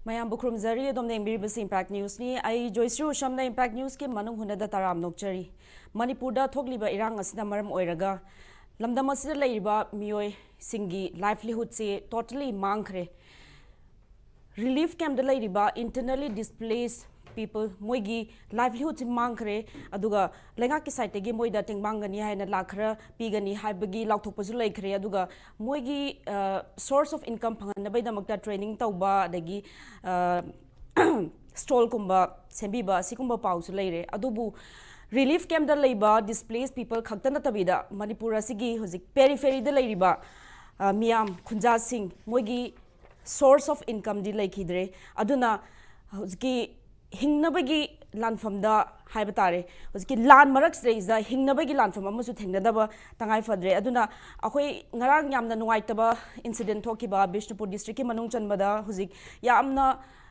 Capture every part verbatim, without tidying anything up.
ꯃꯌꯥꯝꯕꯨ ꯈꯨꯔꯨꯝꯖꯔꯤ꯫ ꯑꯗꯣꯝꯅ ꯌꯦꯡꯕꯤꯔꯤꯕꯁꯤ ꯏꯝꯄꯦꯛ ꯅ꯭ꯌꯨꯁꯅꯤ꯫ ꯑꯩ ꯖꯣꯏꯁ꯭ꯔꯤ ꯎꯁꯝꯅ ꯏꯝꯄꯦꯛ ꯅ꯭ꯌꯨꯁꯀꯤ ꯃꯅꯨꯡ ꯍꯨꯠꯅꯗ ꯇꯔꯥꯝ ꯅꯣꯛꯆꯔꯤ꯫ ꯃꯅꯤꯄꯨꯔꯗ ꯊꯣꯛꯂꯤꯕ ꯏꯔꯥꯡ ꯑꯁꯤꯅ ꯃꯔꯝ ꯑꯣꯏꯔꯒ ꯂꯝꯗꯝ ꯑꯁꯤꯗ ꯂꯩꯔꯤꯕ ꯃꯤꯑꯣꯏꯁꯤꯡꯒꯤ ꯂꯥꯏꯚꯂꯤꯍꯨꯗꯁꯦ ꯇꯣꯇꯂꯤ ꯃꯥꯡꯈ꯭ꯔꯦ꯫ ꯔꯤꯂꯤꯐ ꯀꯦꯝꯞꯇ ꯂꯩꯔꯤꯕ ꯏꯟꯇꯔꯅꯦꯜꯂꯤ ꯗꯤꯁꯄ꯭ꯂꯦꯁ ꯄꯤꯄꯜ, ꯃꯣꯏꯒꯤ ꯂꯥꯏꯚꯂꯤꯍꯨꯗꯁꯤ ꯃꯥꯡꯈ꯭ꯔꯦ꯫ ꯑꯗꯨꯒ ꯂꯩꯉꯥꯛꯀꯤ ꯁꯥꯏꯠꯇꯒꯤ ꯃꯣꯏꯗ ꯇꯦꯡꯕꯥꯡꯒꯅꯤ ꯍꯥꯏꯅ ꯂꯥꯛ ꯈꯔ ꯄꯤꯒꯅꯤ ꯍꯥꯏꯕꯒꯤ ꯂꯥꯎꯊꯣꯛꯄꯁꯨ ꯂꯩꯈ꯭ꯔꯦ꯫ ꯑꯗꯨꯒ ꯃꯣꯏꯒꯤ ꯁꯣꯔꯁ ꯑꯣꯐ ꯏꯟꯀꯝ ꯐꯪꯍꯟꯅꯕꯒꯤꯗꯃꯛꯇ ꯇ꯭ꯔꯦꯅꯤꯡ ꯇꯧꯕ, ꯑꯗꯒꯤ ꯁ꯭ꯇꯣꯜꯒꯨꯝꯕ ꯁꯦꯝꯕꯤꯕ, ꯑꯁꯤꯒꯨꯝꯕ ꯄꯥꯎꯁꯨ ꯂꯩꯔꯦ꯫ ꯑꯗꯨꯕꯨ ꯔꯤꯂꯤꯐ ꯀꯦꯝꯞꯇ ꯂꯩꯕ ꯗꯤꯁꯄ꯭ꯂꯦꯁ ꯄꯤꯄꯜ ꯈꯛꯇ ꯅꯠꯇꯕꯤꯗ, ꯃꯅꯤꯄꯨꯔ ꯑꯁꯤꯒꯤ ꯍꯧꯖꯤꯛ ꯄꯦꯔꯤꯐꯦꯔꯤꯗ ꯂꯩꯔꯤꯕ ꯃꯤꯌꯥꯝ, ꯈꯨꯟꯖꯥꯁꯤꯡ, ꯃꯣꯏꯒꯤ ꯁꯣꯔꯁ ꯑꯣꯐ ꯏꯟꯀꯝꯗꯤ ꯂꯩꯈꯤꯗ꯭ꯔꯦ꯫ ꯑꯗꯨꯅ ꯍꯧꯖꯤꯛꯀꯤ ꯍꯤꯡꯅꯕꯒꯤ ꯂꯥꯟꯐꯝꯗ ꯍꯥꯏꯕ ꯇꯥꯔꯦ, ꯍꯧꯖꯤꯛꯀꯤ ꯂꯥꯟ ꯃꯔꯛꯁꯤꯗꯩꯁꯤꯗ ꯍꯤꯡꯅꯕꯒꯤ ꯂꯥꯟꯐꯝ ꯑꯃꯁꯨ ꯊꯦꯡꯅꯗꯕ ꯇꯉꯥꯏ ꯐꯗ꯭ꯔꯦ꯫ ꯑꯗꯨꯅ ꯑꯩꯈꯣꯏ ꯉꯔꯥꯡ ꯌꯥꯝꯅ ꯅꯨꯡꯉꯥꯏꯇꯕ ꯏꯟꯁꯤꯗꯦꯟ ꯊꯣꯛꯈꯤꯕ ꯕꯤꯁꯅꯨꯄꯨꯔ ꯗꯤꯁꯇ꯭ꯔꯤꯛꯀꯤ ꯃꯅꯨꯡ ꯆꯟꯕꯗ ꯍꯧꯖꯤꯛ ꯌꯥꯝꯅ,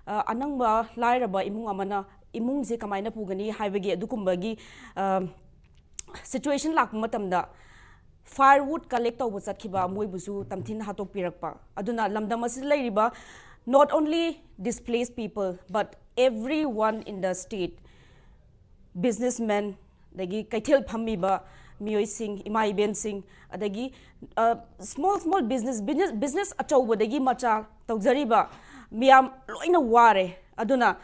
ꯑ, ꯑꯅꯪꯕ ꯂꯥꯏꯔꯕ ꯏꯃꯨꯡ ꯑꯃꯅ ꯏꯃꯨꯡꯁꯦ ꯀꯃꯥꯏꯅ ꯄꯨꯒꯅꯤ ꯍꯥꯏꯕꯒꯤ ꯑꯗꯨꯒꯨꯝꯕꯒꯤ, ꯑ, ꯁꯤꯆꯨꯋꯦꯁꯟ ꯂꯥꯛꯄ ꯃꯇꯝꯗ, ꯐꯥꯏꯌꯔꯋꯨꯗ ꯀꯂꯦꯛ ꯇꯧꯕ ꯆꯠꯈꯤꯕ ꯃꯣꯏꯕꯨꯁꯨ ꯇꯝꯊꯤꯅ ꯍꯥꯠꯇꯣꯛꯄꯤꯔꯛꯄ꯫ ꯑꯗꯨꯅ ꯂꯝꯗꯝ ꯑꯁꯤꯗ ꯂꯩꯔꯤꯕ not only displaced people but everyone in the state, businessmen, ꯑꯗꯒꯤ ꯀꯩꯊꯦꯜ ꯐꯝꯃꯤꯕ ꯃꯤꯑꯣꯏꯁꯤꯡ, ꯏꯃꯥ ꯏꯕꯦꯟꯁꯤꯡ, ꯑꯗꯒꯤ small small business, business ꯑꯆꯧꯕꯗꯒꯤ ꯃꯆꯥ ꯇꯧꯖꯔꯤꯕ ꯃꯤꯌꯥꯝ ꯂꯣꯏꯅ ꯋꯥꯔꯦ꯫ ꯑꯗꯨꯅ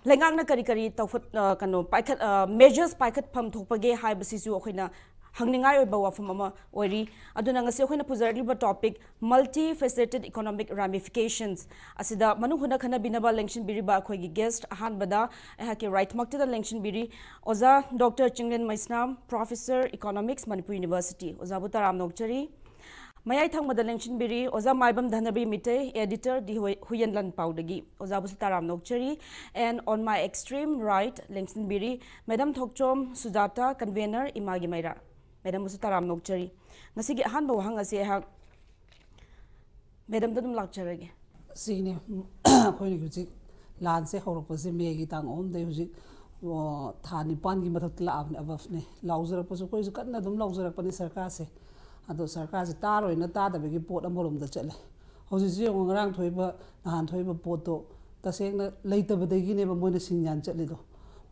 ꯂꯩꯉꯥꯛꯅ ꯀꯔꯤ ꯀꯔꯤ ꯇꯧꯈꯠ-, ꯑ, ꯀꯩꯅꯣ, ꯄꯥꯏꯈꯠ-, ꯑ, ꯃꯦꯖꯔꯁ ꯄꯥꯏꯈꯠꯐꯝ ꯊꯣꯛꯄꯒꯦ ꯍꯥꯏꯕꯁꯤꯁꯨ ꯑꯩꯈꯣꯏꯅ ꯍꯪꯅꯤꯡꯉꯥꯏ ꯑꯣꯏꯕ ꯋꯥꯐꯝ ꯑꯃ ꯑꯣꯏꯔꯤ꯫ ꯑꯗꯨꯅ ꯉꯁꯤ ꯑꯩꯈꯣꯏꯅ ꯄꯨꯖꯔꯛꯂꯤꯕ ꯇꯣꯄꯤꯛ, multifaceted economic ramifications ꯑꯁꯤꯗ ꯃꯅꯨꯡ ꯍꯨꯠꯅ ꯈꯟꯅꯕꯤꯅꯕ ꯂꯦꯡꯁꯤꯟꯕꯤꯔꯤꯕ ꯑꯩꯈꯣꯏꯒꯤ ꯒꯦꯁ꯭ꯠ ꯑꯍꯥꯟꯕꯗ ꯑꯩꯍꯥꯛꯀꯤ ꯔꯥꯏꯠꯃꯛꯇꯗ ꯂꯦꯡꯁꯤꯟꯕꯤꯔꯤ, ꯑꯣꯖꯥ doctor Chinglen Meisnam, professor, economics, Manipur university. ꯑꯣꯖꯥꯕꯨ ꯇꯔꯥꯝꯅ ꯑꯣꯛꯆꯔꯤ꯫ ꯃꯌꯥꯏ ꯊꯪꯕꯗ ꯂꯦꯡꯁꯤꯟꯕꯤꯔꯤ ꯑꯣꯖꯥ ꯃꯥꯏꯕꯝ ꯙꯅꯕꯤꯔ ꯃꯤꯇꯩ, ꯑꯦꯗꯤꯇꯔ, ꯗꯤ ꯍꯨꯏ-, ꯍꯨꯏꯌꯦꯟ ꯂꯟꯄꯥꯎꯗꯒꯤ꯫ ꯑꯣꯖꯥꯕꯨꯁꯨ ꯇꯔꯥꯝꯅ ꯑꯣꯛꯆꯔꯤ꯫ And on my extreme right ꯂꯦꯡꯁꯤꯟꯕꯤꯔꯤ ꯃꯦꯗꯥꯝ ꯊꯣꯛꯆꯣꯝ ꯁꯨꯖꯥꯇꯥ, ꯀꯟꯚꯦꯅꯔ ꯏꯃꯥꯒꯤ ꯃꯩꯔꯥ꯫ ꯃꯦꯗꯥꯝꯕꯨꯁꯨ ꯇꯔꯥꯝꯅ ꯑꯣꯛꯆꯔꯤ꯫ ꯉꯁꯤꯒꯤ ꯑꯍꯥꯟꯕ ꯋꯥꯍꯪ ꯑꯁꯤ ꯑꯩꯍꯥꯛ ꯃꯦꯗꯥꯝꯗ ꯑꯗꯨꯝ ꯂꯥꯛꯆꯔꯒꯦ꯫ ꯁꯤꯅꯤ, ꯑꯩꯈꯣꯏꯅ ꯍꯧꯖꯤꯛ ꯂꯥꯟꯁꯦ ꯍꯧꯔꯛꯄꯁꯦ ꯃꯦꯒꯤ ꯇꯥꯡ ꯑꯍꯨꯝꯗꯩ ꯍꯧꯖꯤꯛ, ꯑꯣ, ꯊꯥ ꯅꯤꯄꯥꯟꯒꯤ ꯃꯊꯛꯇ ꯂꯥꯛꯑꯕꯅꯦ, ꯑꯕꯞꯅꯦ꯫ ꯂꯥꯎꯖꯔꯛꯄꯁꯨ ꯑꯩꯈꯣꯏꯁꯨ ꯀꯟꯅ ꯑꯗꯨꯝ ꯂꯥꯎꯖꯔꯛꯄꯅꯦ ꯁꯔꯀꯥꯔꯁꯦ꯫ ꯑꯗꯣ ꯁꯔꯀꯥꯔꯁꯦ ꯇꯥꯔꯣꯏꯅ ꯇꯥꯗꯕꯒꯤ ꯄꯣꯠ ꯑꯃꯔꯣꯝꯗ ꯆꯠꯂꯦ꯫ ꯍꯧꯖꯤꯛꯁꯨ ꯌꯦꯡꯉꯣ, ꯉꯔꯥꯡ ꯊꯣꯛꯏꯕ, ꯅꯍꯥꯟ ꯊꯣꯛꯏꯕ ꯄꯣꯠꯇꯣ ꯇꯁꯦꯡꯅ ꯂꯩꯇꯕꯗꯒꯤꯅꯦꯕ ꯃꯣꯏꯅ ꯁꯤꯡ ꯌꯥꯟ ꯆꯠꯂꯤꯗꯣ꯫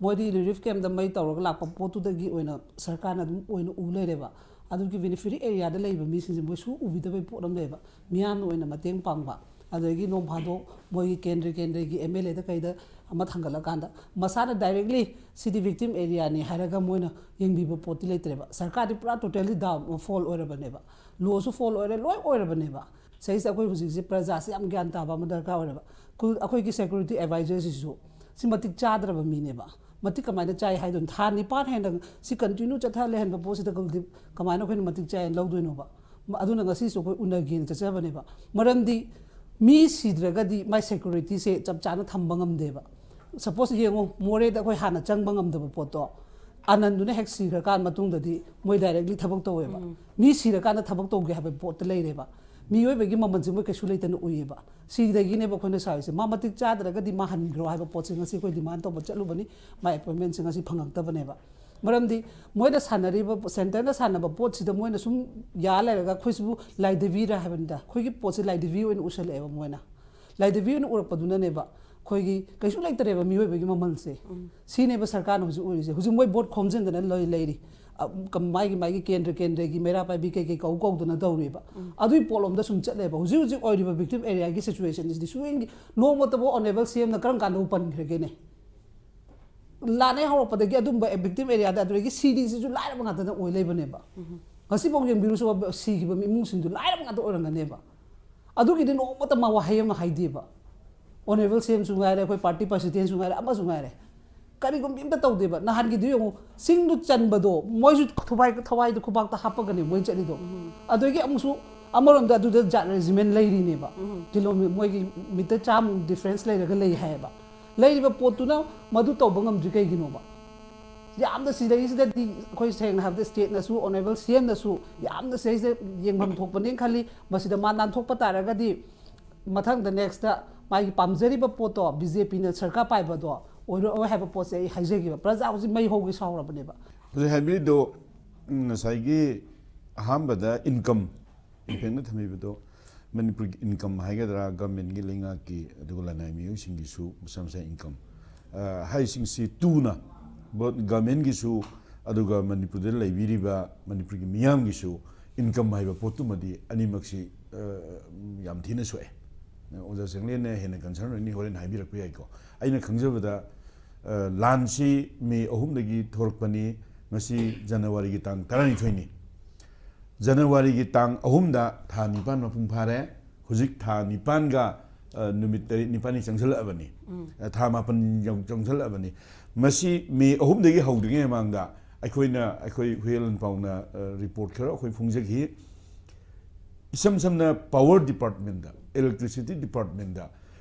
ꯃꯣꯏꯗꯤ ꯔꯤꯂꯤꯐ ꯀꯦꯝꯗ ꯃꯩ ꯇꯧꯔꯒ ꯂꯥꯛꯄ ꯄꯣꯠꯇꯨꯗꯒꯤ ꯑꯣꯏꯅ ꯁꯔꯀꯥꯔꯅ ꯑꯗꯨꯝ ꯑꯣꯏꯅ ꯎ ꯂꯩꯔꯦꯕ꯫ ꯑꯗꯨꯒꯤ ꯕꯦꯅꯤꯐꯤꯔꯤ ꯑꯦꯔꯤꯌꯥꯗ ꯂꯩꯕ ꯃꯤꯁꯤꯡꯁꯦ ꯃꯣꯏ ꯁꯨ ꯎꯕꯤꯗꯕꯩ ꯄꯣꯠ ꯑꯃ ꯂꯩꯌꯦꯕ꯫ ꯃꯤꯌꯥꯝꯅ ꯑꯣꯏꯅ ꯃꯇꯦꯡ ꯄꯥꯡꯕ, ꯑꯗꯒꯤ ꯅꯣꯡ ꯐꯥꯗꯣꯛ ꯃꯣꯏꯒꯤ ꯀꯦꯟꯗ꯭ꯔ ꯀꯦꯟꯗ꯭ꯔꯒꯤ ꯑꯦꯝ ꯑꯦꯜ ꯑꯦꯗ ꯀꯩꯗ ꯑꯃ ꯊꯥꯡꯒꯠꯂꯀꯥꯟꯗ ꯃꯁꯥꯅ ꯗꯥꯏꯔꯦꯛꯂꯤ ꯁꯤꯗꯤ ꯚꯤꯛꯇꯤꯝ ꯑꯦꯔꯤꯌꯥꯅꯤ ꯍꯥꯏꯔꯒ ꯃꯣꯏꯅ ꯌꯦꯡꯕꯤꯕ ꯄꯣꯠꯇꯤ ꯂꯩꯇ꯭ꯔꯦꯕ꯫ ꯁꯔꯀꯥꯔꯗꯤ ꯄꯨꯔꯥ ꯇꯣꯇꯦꯜꯂꯤ ꯗꯥꯎꯟ ꯐꯣꯜ ꯑꯣꯏꯔꯕꯅꯦꯕ꯫ ꯂꯣꯁꯨ ꯐꯣꯜ ꯑꯣꯏꯔꯦ, ꯂꯣꯏ ꯑꯣꯏꯔꯕꯅꯦꯕ꯫ ꯁꯤꯗꯩꯁꯤꯗ ꯑꯩꯈꯣꯏ ꯍꯧꯖꯤꯛꯁꯦ ꯄ꯭ꯔꯖꯥꯁꯦ ꯌꯥꯝ ꯒ꯭ꯌꯥꯟ ꯇꯥꯕ ꯑꯃ ꯗꯔꯀꯥꯔ ꯑꯣꯏꯔꯦꯕ꯫ ꯀꯨ-, ꯑꯩꯈꯣꯏꯒꯤ ꯁꯦꯀ꯭ꯌꯨꯔꯤꯇꯤ ꯑꯦꯗꯚꯥꯏꯖꯔꯁꯤꯁꯨ ꯁꯤ ꯃꯇꯤꯛ ꯆꯥꯗ꯭ꯔꯕ ꯃꯤꯅꯦꯕ꯫ ꯃꯇꯤꯛ ꯀꯃꯥꯏꯅ ꯆꯥꯏ ꯍꯥꯏꯗꯣꯏꯅꯣ? ꯊꯥ ꯅꯤꯄꯥꯟ ꯍꯦꯟꯅ ꯁꯤ ꯀꯟꯇꯤꯅ꯭ꯌꯨ ꯆꯠꯊ ꯂꯩꯍꯟꯕ ꯄꯣꯠꯁꯤꯗ ꯀꯃꯥꯏꯅ ꯑꯩꯈꯣꯏꯅ ꯃꯇꯤꯛ ꯆꯥꯏꯅ ꯂꯧꯗꯣꯏꯅꯣꯕ? ꯃ-, ꯑꯗꯨꯅ ꯉꯁꯤꯁꯨ ꯑꯩꯈꯣꯏ ꯎꯅꯒꯦꯅ ꯆꯠꯆꯕꯅꯦꯕ꯫ ꯃꯔꯝꯗꯤ ꯃꯤ ꯁꯤꯗ꯭ꯔꯒꯗꯤ ꯃꯥꯏ ꯁꯦꯀ꯭ꯌꯨꯔꯤꯇꯤꯁꯦ ꯆꯞ ꯆꯥꯅ ꯊꯝꯕ ꯉꯝꯗꯦꯕ꯫ ꯁꯄꯣꯁ ꯌꯦꯡꯉꯣ, ꯃꯣꯔꯦꯗ ꯑꯩꯈꯣꯏ ꯍꯥꯟꯅ ꯆꯪꯕ ꯉꯝꯗꯕ ꯄꯣꯠꯇꯣ ꯑꯅꯟꯗꯨꯅ ꯍꯦꯛ ꯁꯤꯈ꯭ꯔꯀꯥꯟ ꯃꯇꯨꯡꯗꯗꯤ ꯃꯣꯏ ꯗꯥꯏꯔꯦꯛꯂꯤ ꯊꯕꯛ ꯇꯧꯋꯦꯕ꯫ ꯎꯝ꯫ ꯃꯤ ꯁꯤꯔꯀꯥꯟꯗ ꯊꯕꯛ ꯇꯧꯒꯦ ꯍꯥꯏꯕ ꯄꯣꯠꯇ ꯂꯩꯔꯦꯕ꯫ ꯃꯤꯑꯣꯏꯕꯒꯤ ꯃꯃꯜꯁꯦ ꯃꯣꯏ ꯀꯩꯁꯨ ꯂꯩꯇꯅ ꯎꯏꯌꯦꯕ꯫ ꯁꯤꯗꯒꯤꯅꯦꯕ ꯑꯩꯈꯣꯏꯅ ꯁꯥꯎꯔꯤꯁꯦ꯫ ꯃꯥ ꯃꯇꯤꯛ ꯆꯥꯗ꯭ꯔꯒꯗꯤ ꯃꯥ ꯍꯟꯈ꯭ꯔꯣ ꯍꯥꯏꯕ ꯄꯣꯠꯁꯦ ꯉꯁꯤ ꯑꯩꯈꯣꯏ ꯗꯤꯃꯥꯟ ꯇꯧꯕ ꯆꯠꯂꯨꯕꯅꯤ꯫ ꯃꯥꯏ ꯑꯦꯄꯣꯏꯟꯃꯦꯟꯁꯦ ꯉꯁꯤ ꯐꯪꯉꯛꯇꯕꯅꯦꯕ꯫ ꯃꯔꯝꯗꯤ ꯃꯣꯏꯅ ꯁꯥꯟꯅꯔꯤꯕ, ꯁꯦꯟꯇꯔꯅ ꯁꯥꯟꯅꯕ ꯄꯣꯠꯁꯤꯗ ꯃꯣꯏꯅ ꯁꯨꯝ ꯌꯥ ꯂꯩꯔꯒ ꯑꯩꯈꯣꯏꯁꯤꯕꯨ ꯂꯥꯏꯗꯕꯤꯔ ꯍꯥꯏꯕꯅꯤꯗ꯫ ꯑꯩꯈꯣꯏꯒꯤ ꯄꯣꯠꯁꯦ ꯂꯥꯏꯗꯕꯤ ꯑꯣꯏꯅ ꯎꯁꯜꯂꯛꯑꯦꯕ ꯃꯣꯏꯅ꯫ ꯂꯥꯏꯗꯕꯤ ꯑꯣꯏꯅ ꯎꯔꯛꯄꯗꯨꯅꯅꯦꯕ ꯑꯩꯈꯣꯏꯒꯤ ꯀꯩꯁꯨ ꯂꯩꯇꯔꯦꯕ ꯃꯤꯑꯣꯏꯕꯒꯤ ꯃꯃꯜꯁꯦ꯫ ꯎꯝ꯫ ꯁꯤꯅꯦꯕ ꯁꯔꯀꯥꯔꯅ ꯍꯧꯖꯤꯛ ꯎꯔꯤꯁꯦ꯫ ꯍꯧꯖꯤꯛ ꯃꯣꯏ ꯚꯣꯠ ꯈꯣꯝꯖꯤꯟꯗꯅ ꯂꯣꯏ ꯂꯩꯔꯤ꯫ ꯑ, ꯀ-, ꯃꯥꯒꯤ, ꯃꯥꯒꯤ ꯀꯦꯟꯗ꯭ꯔ, ꯀꯦꯟꯗ꯭ꯔꯒꯤ ꯃꯩꯔꯥ ꯄꯥꯏꯕꯤ ꯀꯩ ꯀꯩ ꯀꯧ ꯀꯧꯗꯅ ꯇꯧꯔꯤꯕ꯫ ꯎꯝ꯫ ꯑꯗꯨꯒꯤ ꯄꯣꯠꯂꯣꯝꯗ ꯁꯨꯝ ꯆꯠꯂꯦꯕ꯫ ꯍꯧꯖꯤꯛ ꯍꯧꯖꯤꯛ ꯑꯣꯏꯔꯤꯕ ꯚꯤꯛꯇꯤꯝ ꯑꯦꯔꯤꯌꯥꯒꯤ ꯁꯤꯆꯨꯋꯦꯁꯟꯁꯤꯗꯤ ꯁꯨꯡꯌꯦꯡꯒꯤ ꯅꯣꯡꯃꯇꯕꯨ ꯑꯣꯅꯦꯕꯜ ꯁꯤ ꯑꯦꯝꯅ ꯀꯔꯝ ꯀꯥꯟꯗꯕꯨ ꯄꯟꯈ꯭ꯔꯒꯦꯅꯦ? ꯂꯥꯟꯅ ꯍꯧꯔꯛꯄꯗꯒꯤ ꯑꯗꯨꯝꯕ ꯚꯤꯛꯇꯤꯝ ꯑꯦꯔꯤꯌꯥꯗ ꯑꯗꯨꯗꯒꯤ ꯁꯤꯗ꯭ꯔꯤꯁꯤꯁꯨ ꯂꯥꯏꯔꯕ ꯉꯥꯛꯇꯅ ꯑꯣꯏ ꯂꯩꯕꯅꯦꯕ꯫ ꯎꯝ꯫ ꯉꯁꯤꯐꯥꯎ ꯌꯦꯡꯕꯤꯔꯨꯁꯨ, ꯁꯤꯈꯤꯕ ꯏꯃꯨꯡꯁꯤꯡꯗꯨ ꯂꯥꯏꯔꯕ ꯉꯥꯛꯇ ꯑꯣꯏꯔꯝꯒꯅꯦꯕ꯫ ꯑꯗꯨꯒꯤꯗꯤ ꯅꯣꯡꯃꯇ ꯃꯥ ꯋꯥꯍꯩ ꯑꯃ ꯍꯥꯏꯗꯦꯕ꯫ ꯑꯣꯅꯦꯕꯜ ꯁꯤ ꯑꯦꯝꯁꯨ ꯉꯥꯏꯔꯦ, ꯑꯩꯈꯣꯏ ꯄꯥꯔꯇꯤ ꯄ꯭ꯔꯁꯤꯗꯦꯟꯁꯨ ꯉꯥꯏꯔꯦ, ꯑꯃꯁꯨ ꯉꯥꯏꯔꯦ, ꯀꯔꯤꯒꯨꯝꯕ ꯑꯝꯇ ꯇꯧꯗꯦꯕ꯫ ꯅꯍꯥꯟꯒꯤꯗꯨ ꯌꯦꯡꯉꯨ, ꯁꯤꯡꯗꯨ ꯆꯟꯕꯗꯣ ꯃꯣꯏꯁꯨ ꯊꯋꯥꯏ, ꯊꯋꯥꯏꯗ ꯈꯨꯕꯥꯛꯇ ꯍꯥꯞꯄꯒꯅꯦ ꯃꯣꯏ ꯆꯠꯂꯤꯗꯣ꯫ ꯎꯝ꯫ ꯑꯗꯒꯤ ꯑꯃꯨꯛꯁꯨ ꯑꯃꯔꯣꯝꯗ ꯑꯗꯨꯗ ꯖꯥꯠ ꯔꯦꯖꯤꯃꯦꯟ ꯂꯩꯔꯤꯅꯦꯕ꯫ ꯎꯝ꯫ ꯀꯤꯂꯣꯃꯤ-, ꯃꯣꯏꯒꯤ ꯃꯤꯇꯔ ꯆꯥꯝꯃꯨꯛ ꯗꯤꯐ꯭ꯔꯦꯟꯁ ꯂꯩꯔꯒ ꯂꯩ ꯍꯥꯏꯌꯦꯕ꯫ ꯂꯩꯔꯤꯕ ꯄꯣꯠꯇꯨꯅ ꯃꯗꯨ ꯇꯧꯕ ꯉꯝꯗ꯭ꯔꯤ ꯀꯩꯒꯤꯅꯣꯕ? ꯌꯥꯝꯅ ꯁꯤꯗꯩꯁꯤꯗꯗꯤ ꯑꯩꯈꯣꯏ ꯁꯦꯡꯅ ꯍꯥꯏꯔꯕꯗ ꯁ꯭ꯇꯦꯠꯅꯁꯨ, ꯑꯣꯅꯦꯕꯜ ꯁꯤ ꯑꯦꯝꯅꯁꯨ ꯌꯥꯝꯅ ꯁꯤꯗꯩꯁꯤꯗ ꯌꯦꯡꯐꯝ ꯊꯣꯛꯄꯅꯦꯅ ꯈꯜꯂꯤ꯫ ꯃꯁꯤꯗ ꯃꯥ ꯅꯥꯟꯊꯣꯛꯄ ꯇꯥꯔꯒꯗꯤ ꯃꯊꯪꯗ ꯅꯦꯛꯁꯇ ꯃꯥꯒꯤ ꯄꯥꯝꯖꯔꯤꯕ ꯄꯣꯠꯇꯣ, ꯕꯤ ꯖꯦ ꯄꯤꯅ ꯁꯔꯀꯥꯔ ꯄꯥꯏꯕꯗꯣ ꯑꯣꯏꯔꯛꯑꯣꯏ ꯍꯥꯏꯕ ꯄꯣꯠꯁꯦ ꯑꯩ ꯍꯥꯏꯖꯒꯦꯕ꯫ ꯄ꯭ꯔꯖꯥ ꯍꯧꯖꯤꯛ ꯃꯩ ꯍꯧꯒꯦ ꯁꯥꯎꯔꯕꯅꯦꯕ꯫ ꯍꯧꯖꯤꯛ ꯍꯥꯏꯕꯤꯔꯤꯗꯣ, ꯎꯝ, ꯉꯁꯥꯏꯒꯤ ꯑꯍꯥꯟꯕꯗ ꯏꯟꯀꯝ ꯏꯐꯦꯛꯅ ꯊꯝꯕꯤꯕꯗꯣ, ꯃꯅꯤꯄꯨꯔꯒꯤ ꯏꯟꯀꯝ ꯍꯥꯏꯒꯗ꯭ꯔꯥ, ꯒꯃꯦꯟꯒꯤ ꯂꯩꯉꯥꯛꯀꯤ ꯑꯗꯨꯒ ꯂꯅꯥꯏ ꯃꯤꯑꯣꯏꯁꯤꯡꯒꯤꯁꯨ ꯃꯁꯥ ꯃꯁꯥ ꯏꯟꯀꯝ ꯍꯥꯏꯁꯤꯡꯁꯤ ꯇꯨꯅ ꯕꯣꯠ ꯒꯃꯦꯟꯒꯤꯁꯨ ꯑꯗꯨꯒ ꯃꯅꯤꯄꯨꯔꯗ ꯂꯩꯕꯤꯔꯤꯕ ꯃꯅꯤꯄꯨꯔꯒꯤ ꯃꯤꯌꯥꯝꯒꯤꯁꯨ ꯏꯟꯀꯝ ꯍꯥꯏꯕ ꯄꯣꯠꯇꯨꯃꯗꯤ ꯑꯅꯤꯃꯛꯁꯤ ꯌꯥꯝ ꯊꯤꯅ ꯁꯣꯛꯑꯦ꯫ ꯑꯣꯖꯥ ꯆꯪꯂꯦꯟꯅ ꯍꯦꯟꯅ ꯀꯟꯁꯔꯟ ꯑꯣꯏꯅꯤ, ꯍꯣꯔꯦꯟ ꯍꯥꯏꯕꯤꯔꯛꯄ ꯌꯥꯏꯀꯣ꯫ ꯑꯩꯅ ꯈꯪꯖꯕꯗ ꯂꯥꯟꯁꯤ ꯃꯦ ꯑꯍꯨꯝꯗꯒꯤ ꯊꯣꯔꯛꯄꯅꯤ꯫ ꯉꯁꯤ ꯖꯅꯋꯥꯔꯤꯒꯤ ꯇꯥꯡ ꯇꯔꯥꯅꯤꯊꯣꯏꯅꯤ꯫ ꯖꯅꯋꯥꯔꯤꯒꯤ ꯇꯥꯡ ꯑꯍꯨꯝꯗ ꯊꯥ ꯅꯤꯄꯥꯟ ꯃꯄꯨꯡ ꯐꯥꯔꯦ꯫ ꯍꯧꯖꯤꯛ ꯊꯥ ꯅꯤꯄꯥꯟꯒ ꯅꯨꯃꯤꯠ ꯇꯔꯦꯠ ꯅꯤꯄꯥꯟꯅꯤ ꯆꯪꯁꯤꯜꯂꯛꯑꯕꯅꯤ꯫ ꯊꯥ ꯃꯥꯄꯟ ꯆꯪꯁꯤꯜꯂꯛꯑꯕꯅꯤ꯫ ꯃꯁꯤ ꯃꯦ ꯑꯍꯨꯝꯗꯒꯤ ꯍꯧꯗ꯭ꯔꯤꯉꯩ ꯃꯃꯥꯡꯗ ꯑꯩꯈꯣꯏꯅ, ꯑꯩꯈꯣꯏ ꯍꯨꯏꯌꯦꯟ ꯂꯥꯟꯄꯥꯎꯅ ꯔꯤꯄꯣꯔꯠ ꯈꯔ ꯑꯩꯈꯣꯏ ꯐꯣꯡꯖꯈꯤ꯫ ꯏꯁꯝ ꯁꯝꯅ ꯄꯥꯋꯔ ꯗꯤꯄꯥꯔꯠꯃꯦꯟꯗ, ꯏꯂꯦꯛꯇ꯭ꯔꯤꯁꯤꯇꯤ ꯗꯤꯄꯥꯔꯠꯃꯦꯟꯗ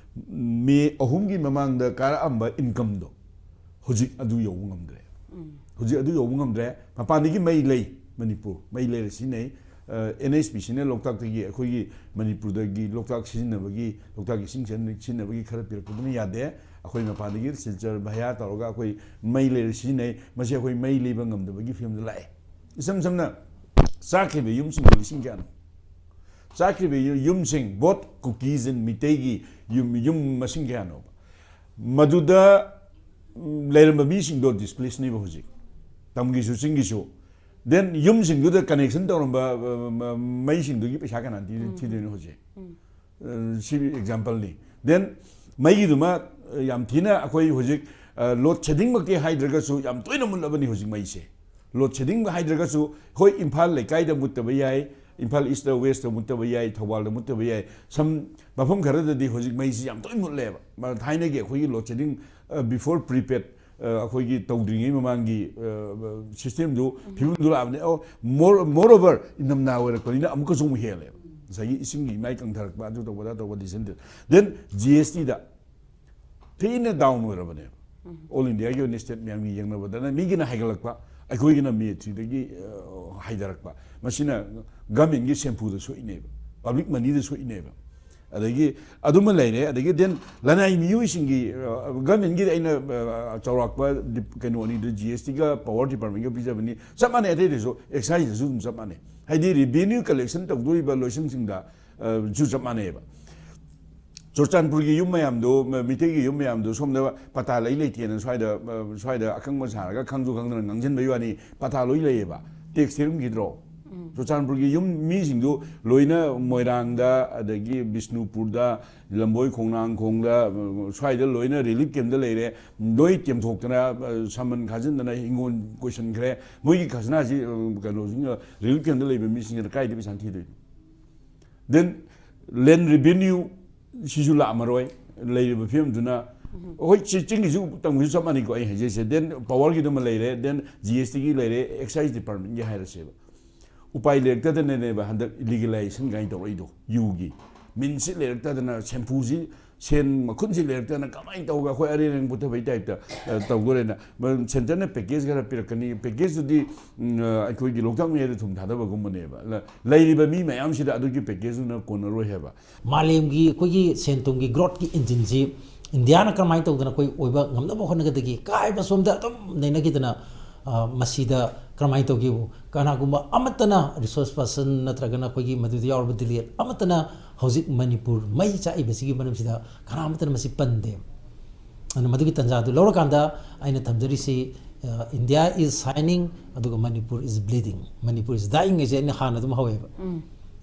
ꯃꯦ ꯑꯍꯨꯝꯒꯤ ꯃꯃꯥꯡꯗ ꯀꯥꯔꯛꯑꯝꯕ ꯏꯟꯀꯝꯗꯣ ꯍꯧꯖꯤꯛ ꯑꯗꯨ ꯌꯧꯕ ꯉꯝꯗ꯭ꯔꯦ꯫ ꯍꯧꯖꯤꯛ ꯑꯗꯨ ꯌꯧꯕ ꯉꯝꯗ꯭ꯔꯦ꯫ ꯃꯄꯥꯟꯗꯒꯤ ꯃꯩ ꯂꯩ, ꯃꯅꯤꯄꯨꯔ ꯃꯩ ꯂꯩꯔ ꯁꯤꯖꯤꯟꯅꯩ꯫ ꯑꯦꯟ ꯑꯩꯆ ꯄꯤ ꯁꯤꯅ ꯂꯣꯛꯇꯥꯛꯇꯒꯤ, ꯑꯩꯈꯣꯏꯒꯤ ꯃꯅꯤꯄꯨꯔꯗꯒꯤ ꯂꯣꯛꯇꯥꯛ ꯁꯤꯖꯤꯟꯅꯕꯒꯤ, ꯂꯣꯛꯇꯥꯛꯀꯤ ꯏꯁꯤꯡ ꯁꯤꯖꯤꯟꯅꯕꯒꯤ ꯈꯔ ꯄꯤꯔꯛꯄꯗꯨꯅ ꯌꯥꯗꯦ꯫ ꯑꯩꯈꯣꯏ ꯃꯄꯥꯟꯗꯒꯤ ꯁꯤꯜꯆꯔ ꯚꯌꯥ ꯇꯧꯔꯒ ꯑꯩꯈꯣꯏ ꯃꯩ ꯂꯩꯔ ꯁꯤꯖꯤꯟꯅꯩ꯫ ꯃꯁꯤ ꯑꯩꯈꯣꯏ ꯃꯩ ꯂꯩꯕ ꯉꯝꯗꯕꯒꯤ ꯐꯤꯕꯝꯗ ꯂꯥꯛꯑꯦ꯫ ꯏꯁꯝ ꯁꯝꯅ ꯆꯥꯈ꯭ꯔꯤꯕ ꯌꯨꯝꯁꯤꯡꯗꯣ ꯂꯤꯁꯤꯡ ꯀꯌꯥꯅꯣ? ꯆꯥꯈ꯭ꯔꯤꯕ ꯌꯨꯝꯁꯤꯡ, both Kukis and ꯃꯤꯇꯩꯒꯤ ꯌꯨꯝ, ꯌꯨꯝ ꯃꯁꯤꯡ ꯀꯌꯥꯅꯣꯕ? ꯃꯗꯨꯗ ꯂꯩꯔꯝꯕ ꯃꯤꯁꯤꯡꯗꯣ ꯗꯤꯁꯄ꯭ꯂꯦꯁꯅꯦꯕ ꯍꯧꯖꯤꯛ, ꯇꯝꯒꯤꯁꯨ ꯆꯤꯡꯒꯤꯁꯨ꯫ ꯗꯦꯟ ꯌꯨꯝꯁꯤꯡꯗꯨꯗ ꯀꯅꯦꯛꯁꯟ ꯇꯧꯔꯝꯕ ꯃꯩꯁꯤꯡꯗꯨꯒꯤ ꯄꯩꯁꯥ ꯀꯅꯥ ꯊꯤꯗꯣꯏꯅꯣ ꯍꯧꯖꯤꯛ? ꯁꯤ ꯑꯦꯛꯖꯥꯝꯄꯜꯅꯤ꯫ ꯗꯦꯟ ꯃꯩꯒꯤꯗꯨꯃ ꯌꯥꯝ ꯊꯤꯅ ꯑꯩꯈꯣꯏ ꯍꯧꯖꯤꯛ ꯂꯣꯗ ꯁꯦꯗꯤꯡꯃꯛꯇꯤ ꯍꯥꯏꯗ꯭ꯔꯒꯁꯨ ꯌꯥꯝ ꯇꯣꯏꯅ ꯃꯨꯠꯂꯕꯅꯤ ꯍꯧꯖꯤꯛ ꯃꯩꯁꯦ꯫ ꯂꯣꯗ ꯁꯦꯗꯤꯡ ꯍꯥꯏꯗ꯭ꯔꯒꯁꯨ, ꯍꯣꯏ, ꯏꯝꯐꯥꯜ ꯂꯩꯀꯥꯏꯗ ꯃꯨꯠꯇꯕ ꯌꯥꯏ, ꯏꯝꯐꯥꯜ ꯏꯁꯇ ꯋꯦꯁꯇ ꯃꯨꯠꯇꯕ ꯌꯥꯏ, ꯊꯧꯕꯥꯜꯗ ꯃꯨꯠꯇꯕ ꯌꯥꯏ꯫ ꯁꯝ ꯃꯐꯝ ꯈꯔꯗꯗꯤ ꯍꯧꯖꯤꯛ ꯃꯩꯁꯤ ꯌꯥꯝ ꯇꯣꯏꯅ ꯃꯨꯠꯂꯦꯕ꯫ ꯊꯥꯏꯅꯒꯤ ꯑꯩꯈꯣꯏꯒꯤ ꯂꯣꯗ ꯁꯦꯗꯤꯡ, before prepaid, ꯑꯩꯈꯣꯏꯒꯤ ꯇꯧꯗ꯭ꯔꯤꯉꯩ ꯃꯃꯥꯡꯒꯤ ꯁꯤꯁꯇꯦꯝꯗꯨ, ꯐꯤꯕꯝꯗꯨ ꯂꯥꯛꯑꯕꯅꯤ꯫ ꯑꯣ, ꯃꯣꯔ ꯃꯣꯔ ꯑꯣꯚꯔ ꯏꯅꯝꯅꯥ ꯑꯣꯏꯔꯛꯄꯅꯤꯅ ꯑꯃꯨꯛꯀꯁꯨ ꯑꯃꯨꯛ ꯍꯦꯜꯂꯦꯕ꯫ ꯉꯁꯥꯏꯒꯤ ꯏꯁꯤꯡꯒꯤ ꯏꯃꯥꯏ ꯀꯪꯊꯔꯛꯄ, ꯑꯗꯨ ꯇꯧꯕꯗ ꯇꯧꯕ ꯗꯤꯁꯟꯗꯦ꯫ ꯗꯦꯟ ꯖꯤ ꯑꯦꯁ ꯇꯤꯗ ꯊꯤꯅ ꯗꯥꯎꯟ ꯑꯣꯏꯔꯕꯅꯦꯕ꯫ ꯑꯣꯜ ꯏꯟꯗꯤꯌꯥꯒꯤ ꯑꯣꯏꯅ ꯁ꯭ꯇꯦꯠ ꯃꯌꯥꯝꯒꯤ ꯌꯦꯡꯅꯕꯗꯅ ꯃꯤꯒꯤꯅ ꯍꯥꯏꯒꯠꯂꯛꯄ, ꯑꯩꯈꯣꯏꯒꯤꯅ ꯃꯦ ꯊ꯭ꯔꯤꯗꯒꯤ ꯍꯥꯏꯊꯔꯛꯄ꯫ ꯃꯁꯤꯅ ꯒꯃꯦꯟꯒꯤ ꯁꯦꯝꯐꯨꯗ ꯁꯣꯛꯏꯅꯦꯕ, ꯄꯕ꯭ꯂꯤꯛ ꯃꯅꯤꯗ ꯁꯣꯛꯏꯅꯦꯕ꯫ ꯑꯗꯒꯤ ꯑꯗꯨꯃ ꯂꯩꯔꯦ꯫ ꯑꯗꯒꯤ ꯗꯦꯟ ꯂꯅꯥꯏ ꯃꯤꯑꯣꯏꯁꯤꯡꯒꯤ, ꯒꯃꯦꯟꯒꯤꯗꯤ ꯑꯩꯅ ꯆꯥꯎꯔꯥꯛꯄ ꯀꯩꯅꯣ ꯑꯅꯤꯗꯨ, ꯖꯤ ꯑꯦꯁ ꯇꯤꯒ ꯄꯥꯋꯔ ꯗꯤꯄꯥꯔꯠꯃꯦꯟꯒ ꯄꯤꯖꯕꯅꯤ, ꯆꯞ ꯃꯥꯟꯅꯩ꯫ ꯑꯇꯩꯗꯁꯨ, ꯑꯦꯛꯁꯥꯏꯖꯇꯁꯨ ꯑꯗꯨꯝ ꯆꯞ ꯃꯥꯟꯅꯩ꯫ ꯍꯥꯏꯗꯤ ꯔꯤꯚꯦꯅ꯭ꯌꯨ ꯀꯂꯦꯛꯁꯟ ꯇꯧꯗꯣꯔꯤꯕ ꯂꯣꯏꯁꯪꯁꯤꯡꯗ ꯁꯨ ꯆꯞ ꯃꯥꯟꯅꯩꯑꯕ꯫ ꯆꯨꯔꯆꯥꯟꯄꯨꯔꯒꯤ ꯌꯨꯝ ꯃꯌꯥꯝꯗꯣ, ꯃ-, ꯃꯤꯇꯩꯒꯤ ꯌꯨꯝ ꯃꯌꯥꯝꯗꯣ ꯁꯣꯝꯗ ꯄꯇꯥ ꯂꯩ ꯂꯩꯇꯦꯅ ꯁ꯭ꯋꯥꯏꯗ, ꯑ, ꯁ꯭ꯋꯥꯏꯗ ꯑꯈꯪꯕ ꯁꯥꯔꯒ ꯈꯪꯁꯨ ꯈꯪꯗꯅ ꯉꯥꯡꯁꯤꯟꯕꯒꯤ ꯋꯥꯅꯤ, ꯄꯇꯥ ꯂꯣꯏ ꯂꯩꯌꯦꯕ꯫ ꯇꯦꯛꯁ ꯊꯤꯔꯝꯈꯤꯗ꯭ꯔꯣ? ꯆꯨꯔꯆꯥꯟꯄꯨꯔꯒꯤ ꯌꯨꯝ ꯃꯤꯁꯤꯡꯗꯨ ꯂꯣꯏꯅ ꯃꯣꯏꯔꯥꯡꯗ, ꯑꯗꯒꯤ ꯕꯤꯁꯅꯨꯄꯨꯔꯗ, ꯂꯝꯕꯣꯏ ꯈꯣꯡꯅꯥꯡꯈꯣꯡꯗ, ꯑ, ꯁ꯭ꯋꯥꯏꯗ ꯂꯣꯏꯅ ꯔꯤꯂꯤꯐ ꯀꯦꯝꯗ ꯂꯩꯔꯦ꯫ ꯂꯣꯏ ꯇꯦꯝꯊꯣꯛꯇꯅ, ꯑ, ꯁꯃꯟ ꯈꯥꯖꯤꯟꯗꯅ ꯍꯤꯡꯒꯣꯜ ꯀꯣꯏꯁꯟꯈ꯭ꯔꯦ꯫ ꯃꯣꯏꯒꯤ ꯈꯖꯅꯥꯁꯤ, ꯑ, ꯀꯩꯅꯣꯁꯤꯡ, ꯔꯤꯂꯤꯐ ꯀꯦꯝꯗ ꯂꯩꯕ ꯃꯤꯁꯤꯡꯁꯤꯅ ꯀꯥꯏꯗ ꯄꯩꯁꯥ ꯊꯤꯗꯣꯏꯅꯣ? Then land revenue ꯁꯤꯁꯨ ꯂꯥꯛꯑꯝꯃꯔꯣꯏ꯫ ꯂꯩꯔꯤꯕ ꯐꯤꯕꯝꯗꯨꯅ, ꯍꯣꯏ, ꯆꯤ-, ꯆꯤꯡꯒꯤꯁꯨ ꯇꯝꯒꯤꯁꯨ ꯆꯞ ꯃꯥꯟꯅꯩꯀꯣ ꯑꯩ ꯍꯥꯏꯖꯩꯁꯦ꯫ Then powerꯒꯤꯗꯨꯃ ꯂꯩꯔꯦ, then GSTꯒꯤ ꯂꯩꯔꯦ, excise departmentꯒꯤ ꯍꯥꯏꯔꯁꯦꯕ꯫ ꯎꯄꯥꯏ ꯂꯩꯔꯛꯇꯗꯅꯅꯦꯕ ꯍꯟꯗꯛ legalization ꯀꯥꯏꯅ ꯇꯧꯔꯛꯏꯗꯣ, ꯌꯨꯒꯤ꯫ ꯃꯤꯟꯁꯤ ꯂꯩꯔꯛꯇꯗꯅ, ꯁꯦꯝꯄꯨꯁꯤ, ꯁꯦꯟ ꯃꯈꯨꯟꯁꯤ ꯂꯩꯔꯛꯇꯗꯅ ꯀꯃꯥꯏꯅ ꯇꯧꯔꯒ ꯑꯩꯈꯣꯏ ꯑꯔꯦꯝ ꯑꯔꯦꯝ ꯄꯨꯊꯕꯩ typeꯇ, ꯑ, ꯇꯧꯗꯣꯔꯦꯅ꯫ ꯃ-, centreꯅ package ꯈꯔ ꯄꯤꯔꯛꯀꯅꯤ꯫ Packageꯇꯨꯗꯤ, ꯎꯝ, ꯑ, ꯑꯩꯈꯣꯏꯒꯤ ꯂꯣꯛꯇꯥꯛ ꯃꯌꯥꯏꯗ ꯊꯨꯝ ꯊꯥꯗꯕꯒꯨꯝꯕꯅꯦꯕ꯫ ꯂ-, ꯂꯩꯔꯤꯕ ꯃꯤ ꯃꯌꯥꯝꯁꯤꯗ ꯑꯗꯨꯒꯤ packageꯇꯨꯅ ꯀꯣꯟꯅꯔꯣꯏ ꯍꯥꯏꯕ꯫ ꯃꯥꯂꯦꯝꯒꯤ ꯑꯩꯈꯣꯏꯒꯤ ꯁꯦꯟ ꯊꯨꯝꯒꯤ growthꯀꯤ engineꯁꯤ ꯏꯟꯗꯤꯌꯥꯅ ꯀꯔꯝꯍꯥꯏꯅ ꯇꯧꯗꯅ ꯑꯩꯈꯣꯏ ꯑꯣꯏꯕ ꯉꯝꯅꯕ ꯍꯣꯠꯅꯒꯗꯒꯦ? ꯀꯥꯏꯕ ꯁꯣꯝꯗ ꯑꯗꯨꯝ ꯅꯩꯅꯈꯤꯗꯅ, ꯑ, ꯃꯁꯤꯗ ꯀꯔꯝꯍꯥꯏꯅ ꯇꯧꯒꯦꯕꯨ ꯀꯅꯥꯒꯨꯝꯕ ꯑꯃꯠꯇꯅ, resource person ꯅꯠꯇ꯭ꯔꯒꯅ ꯑꯩꯈꯣꯏꯒꯤ ꯃꯗꯨꯗ ꯌꯥꯎꯔꯕ delegate ꯑꯃꯠꯇꯅ ꯍꯧꯖꯤꯛ ꯃꯅꯤꯄꯨꯔ ꯃꯩ ꯆꯥꯛꯏꯕꯁꯤꯒꯤ ꯃꯔꯝꯁꯤꯗ ꯀꯅꯥ ꯑꯃꯠꯇꯅ ꯃꯁꯤ ꯄꯟꯗꯦ꯫ ꯑꯗꯨꯅ ꯃꯗꯨꯒꯤ ꯇꯥꯟꯖꯥꯗꯨ ꯂꯧꯔꯀꯥꯟꯗ ꯑꯩꯅ ꯊꯝꯖꯔꯤꯁꯤ, ꯑ, "India is shining, ꯑꯗꯨꯒ Manipur is bleeding, Manipur is dying" ꯍꯥꯏꯁꯦ ꯑꯩꯅ ꯍꯥꯟꯅ ꯑꯗꯨꯝ ꯍꯧꯋꯦꯕ꯫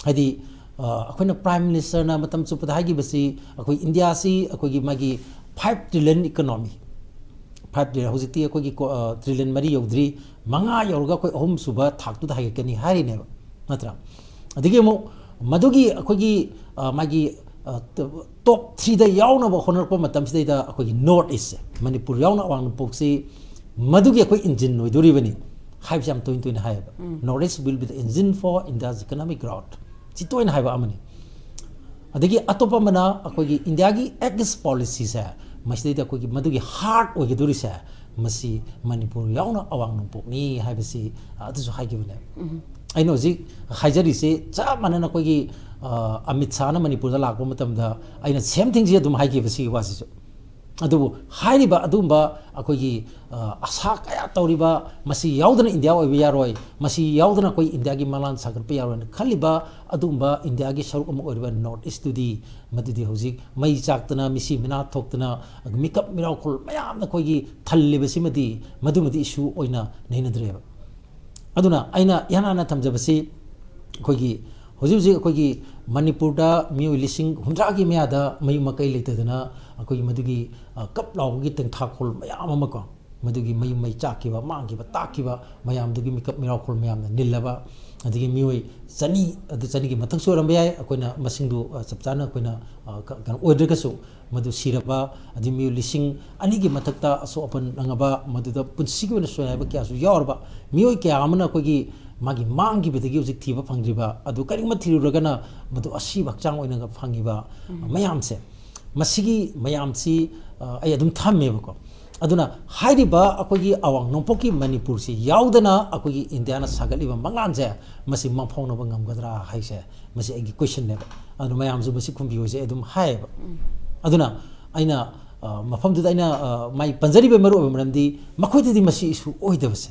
ꯍꯥꯏꯗꯤ, ꯑ, ꯑꯩꯈꯣꯏꯅ Prime Ministerꯅ ꯃꯇꯝ ꯆꯨꯞꯄꯗ ꯍꯥꯏꯈꯤꯕꯁꯤ, ꯑꯩꯈꯣꯏ ꯏꯟꯗꯤꯌꯥꯁꯤ ꯑꯩꯈꯣꯏꯒꯤ ꯃꯥꯒꯤ five trillion economy, five trillion, ꯍꯧꯖꯤꯛꯇꯤ ꯑꯩꯈꯣꯏꯒꯤ ꯀꯣ-, ꯑ, trillion ꯃꯔꯤ ꯌꯧꯗ꯭ꯔꯤ, ꯃꯉꯥ ꯌꯧꯔꯒ ꯑꯩꯈꯣꯏ ꯑꯍꯨꯝꯁꯨꯕ ꯊꯥꯛꯇꯨꯗ ꯍꯥꯏꯒꯠꯀꯅꯤ ꯍꯥꯏꯔꯤꯅꯦꯕ, ꯅꯠꯇ꯭ꯔꯥ? ꯑꯗꯒꯤ ꯑꯃꯨꯛ ꯃꯗꯨꯒꯤ ꯑꯩꯈꯣꯏꯒꯤ, ꯑ, ꯃꯥꯒꯤ, ꯑ, ꯇ-, top threeꯗ ꯌꯥꯎꯅꯕ ꯍꯣꯠꯅꯔꯛꯄ ꯃꯇꯝꯁꯤꯗꯩꯗ ꯑꯩꯈꯣꯏꯒꯤ North Eastꯁꯦ, ꯃꯅꯤꯄꯨꯔ ꯌꯥꯎꯅ ꯑꯋꯥꯡ ꯅꯣꯡꯄꯣꯛꯁꯤ ꯃꯗꯨꯒꯤ ꯑꯩꯈꯣꯏ engine ꯑꯣꯏꯗꯣꯔꯤꯕꯅꯤ ꯍꯥꯏꯕꯁꯤ ꯌꯥꯝ ꯇꯣꯏꯅ ꯇꯣꯏꯅ ꯍꯥꯏꯌꯦꯕ꯫ "North East will be the engine for India's economic growth"꯫ ꯁꯤ ꯇꯣꯏꯅ ꯍꯥꯏꯕ ꯑꯃꯅꯤ꯫ ꯑꯗꯒꯤ ꯑꯇꯣꯞꯄ ꯑꯃꯅ ꯑꯩꯈꯣꯏꯒꯤ ꯏꯟꯗꯤꯌꯥꯒꯤ ex policyꯁꯦ, ꯃꯁꯤꯗꯩꯗ ꯑꯩꯈꯣꯏꯒꯤ ꯃꯗꯨꯒꯤ heart ꯑꯣꯏꯒꯗꯧꯔꯤꯁꯦ, ꯃꯁꯤ ꯃꯅꯤꯄꯨꯔ ꯌꯥꯎꯅ ꯑꯋꯥꯡ ꯅꯣꯡꯄꯣꯛꯅꯤ ꯍꯥꯏꯕꯁꯤ, ꯑ, ꯑꯗꯨꯁꯨ ꯍꯥꯏꯈꯤꯕꯅꯦ꯫ ꯑꯩꯅ ꯍꯧꯖꯤꯛ ꯍꯥꯏꯖꯔꯤꯁꯤ ꯆꯞ ꯃꯥꯟꯅꯅ ꯑꯩꯈꯣꯏꯒꯤ, ꯑ, ꯑꯃꯤꯠ ꯁꯥꯍꯅ ꯃꯅꯤꯄꯨꯔꯗ ꯂꯥꯛꯄ ꯃꯇꯝꯗ ꯑꯩꯅ same thingꯁꯤ ꯑꯗꯨꯝ ꯍꯥꯏꯈꯤꯕ ꯁꯤꯒꯤ ꯋꯥꯁꯤꯁꯨ꯫ ꯑꯗꯨꯕꯨ ꯍꯥꯏꯔꯤꯕ ꯑꯗꯨꯒꯨꯝꯕ ꯑꯩꯈꯣꯏꯒꯤ ꯑ, ꯑꯁꯥ ꯀꯌꯥ ꯇꯧꯔꯤꯕ, ꯃꯁꯤ ꯌꯥꯎꯗꯅ ꯏꯟꯗꯤꯌꯥ ꯑꯣꯏꯕ ꯌꯥꯔꯣꯏ, ꯃꯁꯤ ꯌꯥꯎꯗꯅ ꯑꯩꯈꯣꯏ ꯏꯟꯗꯤꯌꯥꯒꯤ ꯃꯪꯂꯥꯟ ꯁꯥꯒꯠꯄ ꯌꯥꯔꯣꯏꯅ ꯈꯜꯂꯤꯕ ꯑꯗꯨꯒꯨꯝꯕ ꯏꯟꯗꯤꯌꯥꯒꯤ ꯁꯔꯨꯛ ꯑꯃ ꯑꯣꯏꯔꯤꯕ ꯅꯣꯔꯠ ꯏꯁꯇꯨꯗꯤ, ꯃꯗꯨꯗꯤ ꯍꯧꯖꯤꯛ ꯃꯩ ꯆꯥꯛꯇꯅ, ꯃꯤꯁꯤ ꯃꯤꯅꯥ ꯊꯣꯛꯇꯅ, ꯃꯤꯀꯞ ꯃꯤꯔꯥꯎꯈꯣꯜ ꯃꯌꯥꯝꯅ ꯑꯩꯈꯣꯏꯒꯤ ꯊꯜꯂꯤꯕꯁꯤꯃꯗꯤ, ꯃꯗꯨꯃꯗꯤ ꯏꯁꯨ ꯑꯣꯏꯅ ꯅꯩꯅꯗ꯭ꯔꯦꯕ꯫ ꯑꯗꯨꯅ ꯑꯩꯅ ꯏꯍꯥꯟ ꯍꯥꯟꯅ ꯊꯝꯖꯕꯁꯤ, ꯑꯩꯈꯣꯏꯒꯤ ꯍꯧꯖꯤꯛ ꯍꯧꯖꯤꯛ ꯑꯩꯈꯣꯏꯒꯤ ꯃꯅꯤꯄꯨꯔꯗ ꯃꯤꯑꯣꯏ ꯂꯤꯁꯤꯡ ꯍꯨꯝꯗ꯭ꯔꯥꯒꯤ ꯃꯌꯥꯗ ꯃꯌꯨꯝ ꯃꯀꯩ ꯂꯩꯇꯗꯅ ꯑꯩꯈꯣꯏꯒꯤ ꯃꯗꯨꯒꯤ, ꯑ, ꯀꯞ ꯂꯥꯎꯕꯒꯤ ꯇꯦꯡꯊꯥꯈꯣꯜ ꯃꯌꯥꯝ ꯑꯃ ꯀꯣ, ꯃꯗꯨꯒꯤ ꯃꯌꯨꯝ ꯃꯩ ꯆꯥꯛꯈꯤꯕ, ꯃꯥꯡꯈꯤꯕ, ꯇꯥꯛꯈꯤꯕ ꯃꯌꯥꯝꯗꯨꯒꯤ ꯃꯤꯀꯞ ꯃꯤꯔꯥꯎꯈꯣꯜ ꯃꯌꯥꯝꯅ ꯅꯤꯜꯂꯕ, ꯑꯗꯒꯤ ꯃꯤꯑꯣꯏ ꯆꯅꯤ, ꯑꯗꯨ ꯆꯅꯤꯒꯤ ꯃꯊꯛꯁꯨ ꯑꯣꯏꯔꯝꯕ ꯌꯥꯏ, ꯑꯩꯈꯣꯏꯅ ꯃꯁꯤꯡꯗꯨ, ꯑ, ꯆꯞ ꯆꯥꯅ ꯑꯩꯈꯣꯏꯅ, ꯑ, ꯀ-, ꯀꯩꯅꯣ ꯑꯣꯏꯗ꯭ꯔꯒꯁꯨ, ꯃꯗꯨ ꯁꯤꯔꯕ, ꯑꯗꯩ ꯃꯤꯑꯣꯏ ꯂꯤꯁꯤꯡ ꯑꯅꯤꯒꯤ ꯃꯊꯛꯇ ꯑꯁꯣꯛ ꯑꯄꯟ ꯅꯪꯉꯕ, ꯃꯗꯨꯗ ꯄꯨꯟꯁꯤꯒꯤ ꯑꯣꯏꯅ ꯁꯣꯏꯅꯥꯏꯕ ꯀꯌꯥꯁꯨ ꯌꯥꯎꯔꯕ, ꯃꯤꯑꯣꯏ ꯀꯌꯥ ꯑꯃꯅ ꯑꯩꯈꯣꯏꯒꯤ ꯃꯥꯒꯤ ꯃꯥꯡꯈꯤꯕꯗꯒꯤ ꯍꯧꯖꯤꯛ ꯊꯤꯕ ꯐꯪꯗ꯭ꯔꯤꯕ, ꯑꯗꯨ ꯀꯔꯤꯒꯨꯝꯕ ꯊꯤꯔꯨꯔꯒꯅ ꯃꯗꯨ ꯑꯁꯤꯕ ꯍꯛꯆꯥꯡ ꯑꯣꯏꯅ ꯐꯪꯉꯤꯕ ꯃꯌꯥꯝꯁꯦ, ꯃꯁꯤꯒꯤ ꯃꯌꯥꯝꯁꯤ, ꯑ, ꯑꯩ ꯑꯗꯨꯝ ꯊꯝꯃꯦꯕꯀꯣ꯫ ꯑꯗꯨꯅ ꯍꯥꯏꯔꯤꯕ ꯑꯩꯈꯣꯏꯒꯤ ꯑꯋꯥꯡ ꯅꯣꯡꯄꯣꯛꯀꯤ ꯃꯅꯤꯄꯨꯔꯁꯤ ꯌꯥꯎꯗꯅ ꯑꯩꯈꯣꯏꯒꯤ ꯏꯟꯗꯤꯌꯥꯅ ꯁꯥꯒꯠꯂꯤꯕ ꯃꯪꯂꯥꯟꯁꯦ, ꯃꯁꯤ ꯃꯥꯡꯐꯥꯎꯅꯕ ꯉꯝꯒꯗ꯭ꯔꯥ ꯍꯥꯏꯁꯦ, ꯃꯁꯤ ꯑꯩꯒꯤ ꯀꯣꯏꯁꯟꯅꯦꯕ꯫ ꯑꯗꯨ ꯃꯌꯥꯝꯁꯨ ꯃꯁꯤ ꯈꯨꯝꯕꯤꯌꯨꯁꯦ ꯑꯩ ꯑꯗꯨꯝ ꯍꯥꯏꯌꯦꯕ꯫ ꯑꯗꯨꯅ ꯑꯩꯅ, ꯑ, ꯃꯐꯝꯗꯨꯗ ꯑꯩꯅ, ꯑ, ꯃꯥꯏ ꯄꯟꯖꯔꯤꯕꯒꯤ ꯃꯔꯨꯑꯣꯏꯕ ꯃꯔꯝꯗꯤ ꯃꯈꯣꯏꯗꯗꯤ ꯃꯁꯤ ꯏꯁꯨ ꯑꯣꯏꯗꯕꯁꯦ꯫